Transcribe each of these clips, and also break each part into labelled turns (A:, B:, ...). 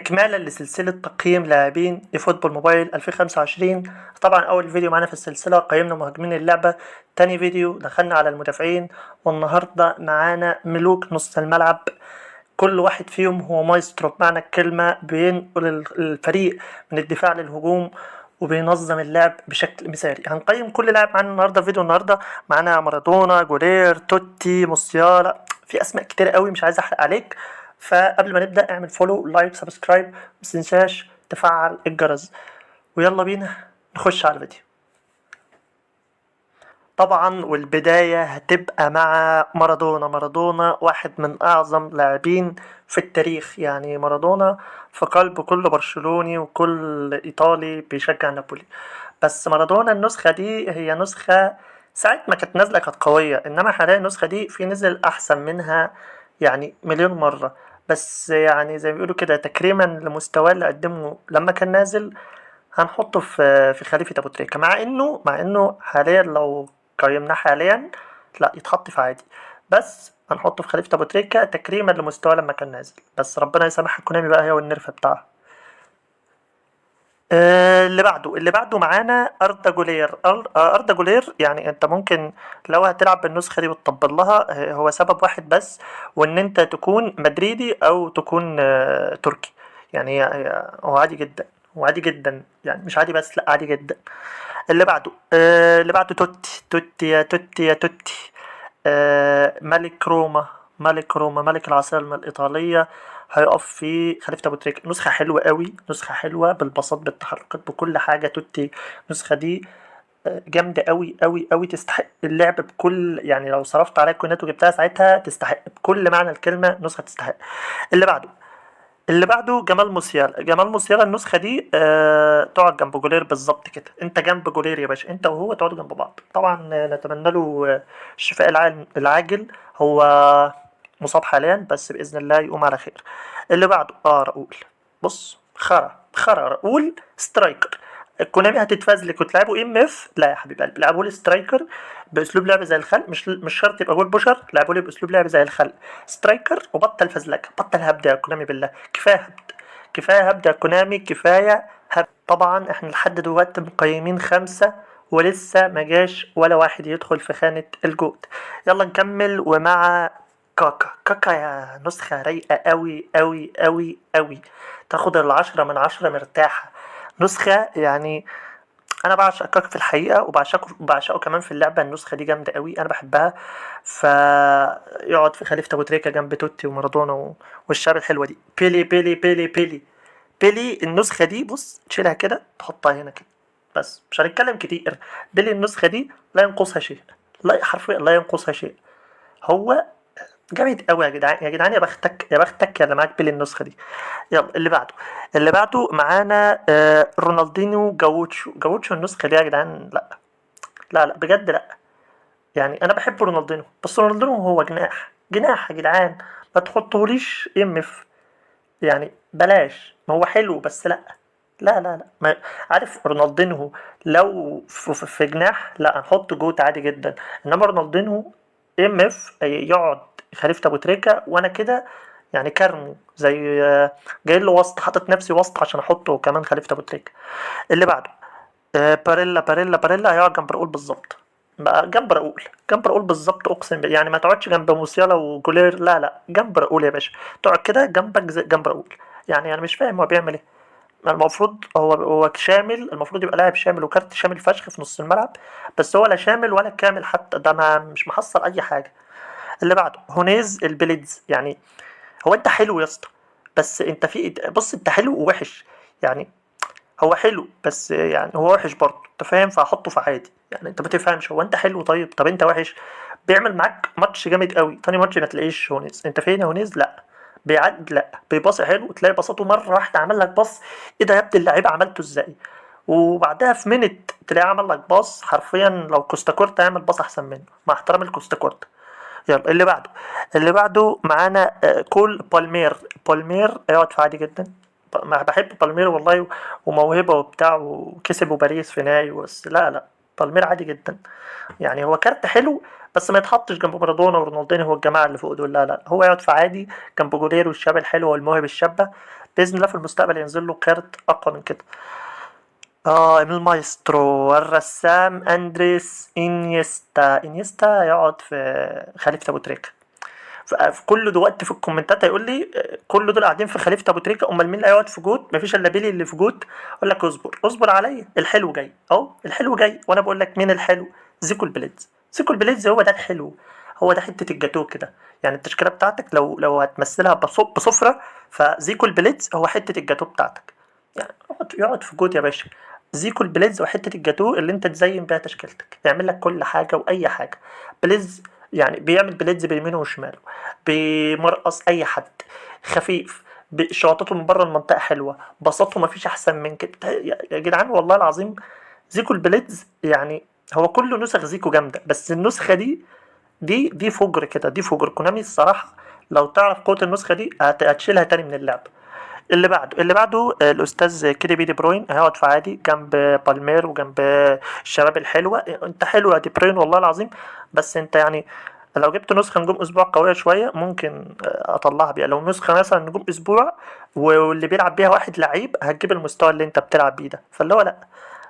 A: استكمالا لسلسلة تقييم لاعبين eFootball Mobile 2025. طبعا أول فيديو معانا في السلسلة قيمنا مهاجمين اللعبة، تاني فيديو دخلنا على المدافعين، والنهاردة معانا ملوك نص الملعب. كل واحد فيهم هو مايسترو بمعنى الكلمة، بينقل الفريق من الدفاع للهجوم وبينظم اللعب بشكل مثالي. هنقيم كل لاعب معانا النهارده في فيديو النهارده. معانا مارادونا، جولير، توتي، موسيالا، في اسماء كتير قوي مش عايز احرق عليك. فقبل ما نبدا اعمل follow، like، subscribe، ما تنساش تفعل الجرس، ويلا بينا نخش على الفيديو. طبعا والبداية هتبقى مع مارادونا. مارادونا واحد من أعظم لاعبين في التاريخ، يعني مارادونا في قلب كل برشلوني وكل إيطالي بيشجع نابولي. بس مارادونا النسخة دي هي نسخة ساعة ما كانت نازلة كانت قوية، إنما حاليا النسخة دي في نزل أحسن منها يعني مليون مرة. بس يعني زي ما بيقولوا كده تكريما لمستواه اللي قدمه لما كان نازل هنحطه في خليفة أبو تريكة، مع إنه حاليا لو قيمناه حاليا لا يتحط في عادي، بس هنحطه في خليفة أبو تريكة تكريما لمستواه لما كان نازل. بس ربنا يسامح كونامي بقى هي وال nerf بتاعها. اللي بعده معانا أردا جولير. أردا جولير يعني أنت ممكن لو هتلعب بالنسخة دي وتطبل لها، هو سبب واحد بس، وإن أنت تكون مدريدي أو تكون تركي. يعني هو عادي جدا، هو عادي جدا، يعني مش عادي بس، لا عادي جدا. اللي بعده توتي. توتي يا توتي يا توتي، ملك روما، ملك روما، ملك العاصمة الإيطالية، هيقف في خليفة أبو تريكة. نسخة حلوة قوي، نسخة حلوة بالبساط بالتحركات بكل حاجة. توتي النسخة دي جامدة قوي قوي قوي، تستحق اللعب بكل، يعني لو صرفت عليها كوينات وجبتها ساعتها تستحق بكل معنى الكلمة، نسخة تستحق. اللي بعده جمال موسيالا. جمال موسيالا النسخة دي تقعد جنب جولير بالظبط كده، انت جنب جولير يا باشا، انت وهو تقعدوا جنب بعض. طبعا نتمنى له الشفاء العاجل، هو مصاب حاليا بس بإذن الله يقوم على خير. اللي بعده راؤول. بص خرا خرا، راؤول striker. كونامي هتتفزلك وتلعبه MF؟ لا يا حبيب قلبي، لعبوا لي striker باسلوب لعب زي الخلق، مش شرط يبقى goal poacher، لعبوا لي باسلوب لعب زي الخلق striker، وبطل فزلكه، بطل هبد يا كونامي بالله، كفاية هبد، كفاية هبد يا كونامي، كفاية هبد. طبعا احنا لحد دلوقتي مقيمين 5 ولسه ما جاش ولا واحد يدخل في خانة ال GOAT. يلا نكمل ومع كاكا. كاكا يا نسخة رايقة قوي قوي قوي قوي، تاخد 10 من 10 مرتاحة. نسخة يعني انا بعشق كاكا في الحقيقة وبعشقه بعشقه كمان في اللعبة. النسخة دي جامدة قوي، انا بحبها. فيقعد في خليفة ابو تريكة جنب توتي ومارادونا والشباب الحلوة دي. بيلي بيلي بيلي بيلي بيلي النسخة دي بص تشيلها كده تحطها هنا كده، بس مش هنتكلم كتير. بيلي النسخة دي لا ينقصها شيء، لا حرفيا لا ينقصها شيء، هو جامد قوي يا جدعان يا جدعان، يا بختك يا بختك يا اللي معاك بيلي النسخة دي. يلا اللي بعده معانا رونالدينيو جاوتشو. جاوتشو النسخة دي يا جدعان لا لا لا بجد لا، يعني انا بحب رونالدينيو بس رونالدينيو هو جناح، جناح يا جدعان، ما تحطوليش MF، يعني بلاش، ما هو حلو بس لا لا لا لا. ما عارف رونالدينهو لو في جناح لا هنحط GOAT عادي جدا، انما رونالدينهو MF يقعد خليفة ابو تريكة، وانا كده يعني كرمه زي جاي له وسط، حاطط نفسي وسط عشان احطه كمان خليفة ابو تريكة. اللي بعده باريلا. باريلا باريلا هيقعد جنب راؤول بالظبط، بقى جنب راؤول، جنب راؤول بالظبط، اقسم بالله. يعني ما تقعدش جنب موسيالا وجولير، لا لا، جنب راؤول يا باشا، تقعد كده جنبك زي جنب راؤول. يعني انا مش فاهم هو بيعمل ايه، ما المفروض هو شامل، المفروض يبقى لاعب شامل وكارت شامل فشخ في نص الملعب، بس هو لا شامل ولا كامل حتى، ده ما مش محصل اي حاجة. اللي بعده هونيز البليدز. يعني هو انت حلو يا اسطى، بس انت في بص انت حلو ووحش، يعني هو حلو بس يعني هو وحش برضه، انت فاهم؟ فهحطه في عادي، يعني انت ما تفهمش هو انت حلو طيب، طب انت وحش. بيعمل معاك ماتش جامد قوي، تاني ماتش ما تلاقيش هونيز، انت فين يا هونيز؟ لا بيعد، لا بيباصي حلو، تلاقي باصاته مرة واحدة عمل لك pass ايه ده يا ابن اللعيبة عملته ازاي، وبعدها في minute تلاقيه عمل لك pass حرفيا لو كوستاكورتا يعمل pass احسن منه، مع احترام الكوستاكورتا. يلا اللي بعده معانا كول بالمير. بالمير يقعد في عادي جدا، ما بحب بالمير والله وموهبة وبتاع، وكسبوا باريس في نهائي، بس لا لا بالمير عادي جدا. يعني هو كارت حلو بس ما يتحطش جنب مارادونا ورونالدينيو والجماعة اللي فوق دول، لا لا هو يقعد في عادي جنب جولير والشباب الحلوة والمواهب الشابة. باذن الله في المستقبل ينزل له كارت اقوى من كده. المايسترو الرسام اندريس انيستا. انيستا يقعد في خليفة ابو تريكة. في كل دلوقتي في الكومنتات هيقول لي كل دول قاعدين في خليفة ابو تريكة، امال مين اللي هيقعد في GOAT؟ مفيش الا بيلي اللي في GOAT. اقول لك اصبر، اصبر عليا، الحلو جاي اهو، الحلو جاي. وانا بقول لك مين الحلو؟ زيكو البليدز. زيكو البليدز هو ده الحلو، هو ده حتة الجاتوه كده. يعني التشكيلة بتاعتك لو هتمثلها بصفرة، فزيكو البليدز هو حتة الجاتوه بتاعتك. يعني يقعد في GOAT يا باشا. زيكو البليدز وحتة الجاتوه اللي انت تزين بيها تشكيلتك، يعمل لك كل حاجة وأي حاجة. بليدز يعني بيعمل بليدز بيمينه وشماله، بيمرقص أي حد، خفيف، شوطته من بره المنطقة حلوة، بساطته مفيش أحسن من كده. يا جدعان والله العظيم زيكو البليدز يعني هو كل نسخ زيكو جامدة، بس النسخة دي فجر كده، دي فجر كونامي الصراحة. لو تعرف قوة النسخة دي هتشيلها تاني من اللعب. اللي بعده الأستاذ كيدي بي دي بروين هيقعد في عادي جنب بالمير وجنب الشباب الحلوة. انت حلو يا دي بروين والله العظيم، بس انت يعني لو جبت نسخة نجوم أسبوع قوية شوية ممكن أطلعها بيها. لو نسخة مثلا نجوم أسبوع واللي بيلعب بيها واحد لعيب هتجيب المستوى اللي انت بتلعب بيه ده. فاللي هو لا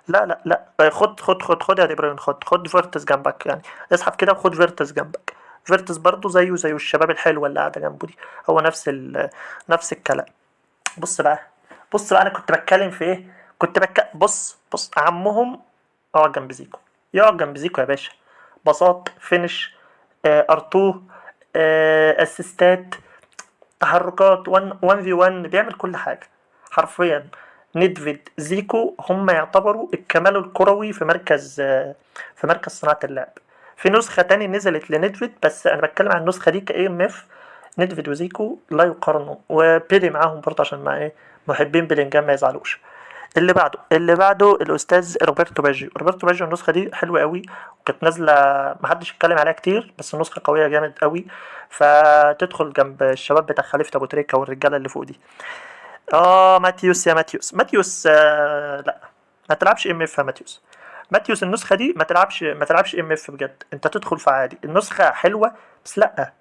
A: لا لا لا، خد خد خد خد يا دي بروين، خد خد فيرتس جنبك، يعني اسحب كده وخد فيرتس جنبك. فيرتس برضو زيه زي الشباب الحلوة اللي قاعدة جنبه دي، هو نفس الكلام. بص بقى، بص بقى، انا كنت بتكلم في ايه؟ كنت بتك-، بص، بص، عمهم اقعد جنب زيكو، يقعد جنب زيكو يا باشا. بساط، finish، ارتوه، اسيستات، تحركات، 1 في 1، بيعمل كل حاجة حرفيا. ندفيد زيكو هم يعتبروا الكمال الكروي في مركز صناعة اللعب. في نسخة تاني نزلت لندفيد، بس أنا بتكلم عن النسخة دي ك AMF. ندفيد وزيكو لا يقارنوا، وبيلي معاهم برضه عشان مع إيه محبين بلينجهام ما يزعلوش. اللي بعده الأستاذ روبرتو باجيو. روبرتو باجيو النسخة دي حلوة قوي، وكانت نازلة محدش اتكلم عليها كتير، بس النسخة قوية جامد قوي، فتدخل جنب الشباب بتاع خليفة أبو تريكة والرجالة اللي فوق دي. ماتيوس، يا ماتيوس، ماتيوس، لا ما تلعبش MF يا ماتيوس. ماتيوس النسخة دي ما تلعبش MF بجد، انت تدخل في عادي. النسخة حلوة بس لا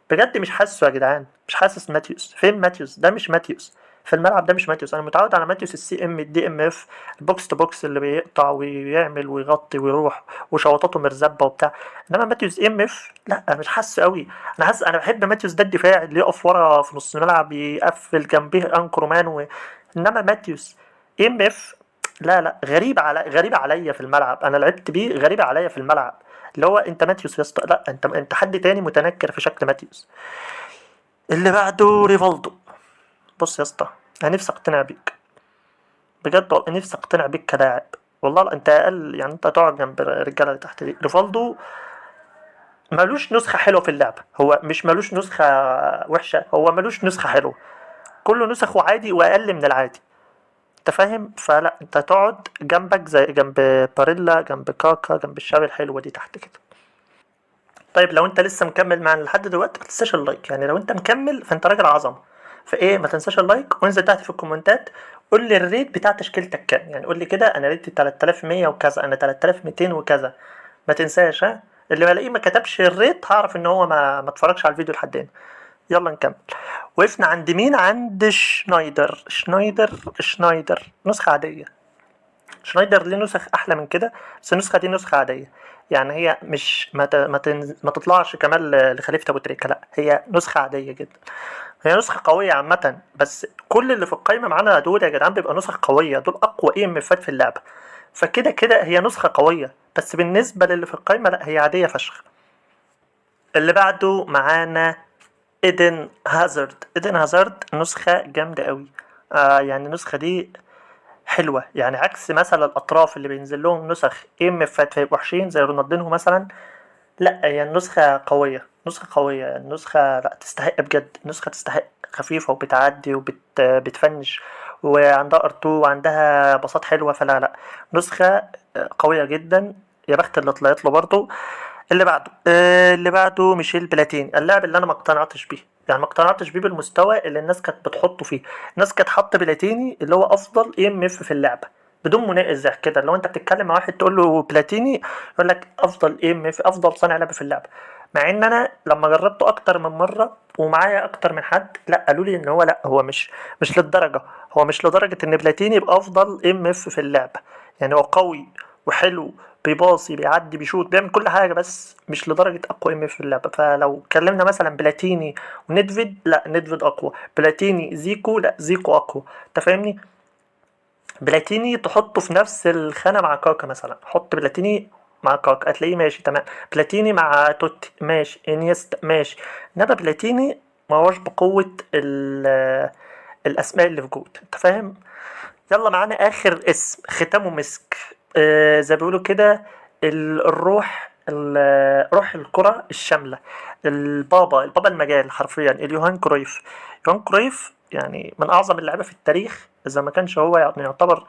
A: بجد مش حاسه يا جدعان، مش حاسس ماتيوس. فين ماتيوس؟ ده مش ماتيوس في الملعب، ده مش ماتيوس. انا متعود على ماتيوس السي ام الدي ام اف، ال box to box اللي بيقطع ويعمل ويغطي ويروح وشوطاته مرزبه وبتاع. انما ماتيوس MF لا مش حاسه قوي. انا حاسس، انا بحب ماتيوس ده الدفاع اللي يقف ورا في نص الملعب يقفل جنبيه anchor man انما ماتيوس MF لا لا، غريب عليا في الملعب. انا لعبت بيه غريب عليا في الملعب، اللي هو انت ماتيوس يا اسطى، لا انت حد تاني متنكر في شكل ماتيوس. اللي بعده ريفالدو. بص يا اسطى، انا نفسي اقتنع بيك بجد، والله نفسي اقتنع بيك كلاعب والله. انت اقل يعني انت تقعد جنب الرجالة اللي تحت دي. ريفالدو مالوش نسخه حلوة في اللعبة، هو مش مالوش نسخه وحشة، هو مالوش نسخه حلوة، كل نسخه عادي واقل من العادي، انت فاهم؟ فلا انت تقعد جنبك زي جنب باريلا، جنب كاكا، جنب الشباب الحلوة دي تحت كده. طيب لو انت لسه مكمل معانا لحد دلوقتي ما تنساش ال like، يعني لو انت مكمل فانت راجل عظمه، فايه ما تنساش ال like، وانزل تحت في الكومنتات قول لي ال rate بتاع تشكيلتك كام، يعني قول لي كده انا rate ي 3100 وكذا، انا 3200 وكذا. ما تنساش، ها اللي بلاقيه ما كتبش ال rate هعرف ان هو ما اتفرجش على الفيديو لحد هنا. يلا نكمل. وقفنا عند مين؟ عند شنايدر. شنايدر نسخة عادية. شنايدر ليه نسخ أحلى من كده، بس النسخة دي نسخة عادية، يعني هي مش ما ت-، ما تنز-، ما تطلعش كمان لخليفة أبو تريكة، لا هي نسخة عادية جدا. هي نسخة قوية عامة، بس كل اللي في القايمة معانا دول يا جدعان بيبقى نسخ قوية، دول أقوى AMF ات في اللعبة، فكده كده هي نسخة قوية، بس بالنسبة للي في القايمة لا هي عادية فشخ. اللي بعده معانا ايدن هازارد. ايدن هازارد نسخة جامدة قوي، يعني النسخة دي حلوة، يعني عكس مثلا الأطراف اللي بينزل لهم نسخ AMF ات فيبقوا وحشين زي رونالدينهو مثلا، لا هي النسخة قوية، نسخة قوية، النسخة لا تستحق بجد، نسخة تستحق، خفيفة وبتعدي وبتفنش وعندها ار2 وعندها باصات حلوة، فلا لا نسخة قوية جدا، يا بخت اللي طلعت له برضو. اللي بعده ميشيل بلاتيني، اللاعب اللي انا ما اقتنعتش بيه، يعني ما اقتنعتش بيه بالمستوى اللي الناس كانت بتحطه فيه. الناس كانت حاطه بلاتيني اللي هو افضل AMF في اللعبة بدون منازع كده، لو انت بتتكلم مع واحد تقول له بلاتيني يقول لك افضل AMF، افضل صانع لعبه في اللعبة. مع ان انا لما جربته اكتر من مرة ومعايا اكتر من حد، لا قالوا لي ان هو لا، هو مش للدرجة، هو مش لدرجة ان بلاتيني يبقى افضل MF في اللعبة. يعني هو قوي وحلو، بيباصي، بيعدي، بيشوط، بيعمل كل حاجة، بس مش لدرجة اقوى MF في اللعبة. فلو اتكلمنا مثلا بلاتيني وندفيد، لا ندفيد اقوى، بلاتيني زيكو، لا زيكو اقوى، انت فاهمني؟ بلاتيني تحطه في نفس الخانة مع كاكا مثلا، حط بلاتيني مع كاكا هتلاقيه ماشي تمام، بلاتيني مع توتي ماشي، انيستا ماشي، انما بلاتيني ما هوش بقوة الاسماء اللي في GOAT، انت فاهم؟ يلا معانا اخر اسم، ختامه مسك، زي ما بيقولوا كده الروح، روح الكرة الشاملة، البابا المجال حرفيا، اليوهان كرويف. يوهان كرويف يعني من اعظم اللعيبة في التاريخ، اذا ما كانش هو يعني يعتبر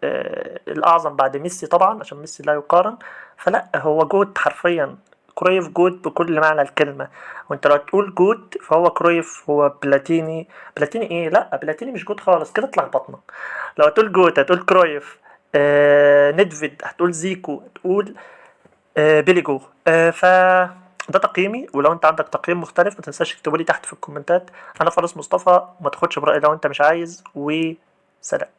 A: الاعظم بعد ميسي طبعا، عشان ميسي لا يقارن. فلا هو GOAT حرفيا، كرويف GOAT بكل معنى الكلمة. وانت لو تقول GOAT فهو كرويف، هو بلاتيني. بلاتيني ايه؟ لا بلاتيني مش GOAT خالص كده، اتلخبطنا. لو هتقول GOAT هتقول كرويف، ندفيد هتقول زيكو، هتقول بيلي جو. ف ده تقييمي، ولو انت عندك تقييم مختلف ما تنساش تكتبه لي تحت في الكومنتات. انا فارس مصطفى، وما تاخدش برأيي لو انت مش عايز، وسلام.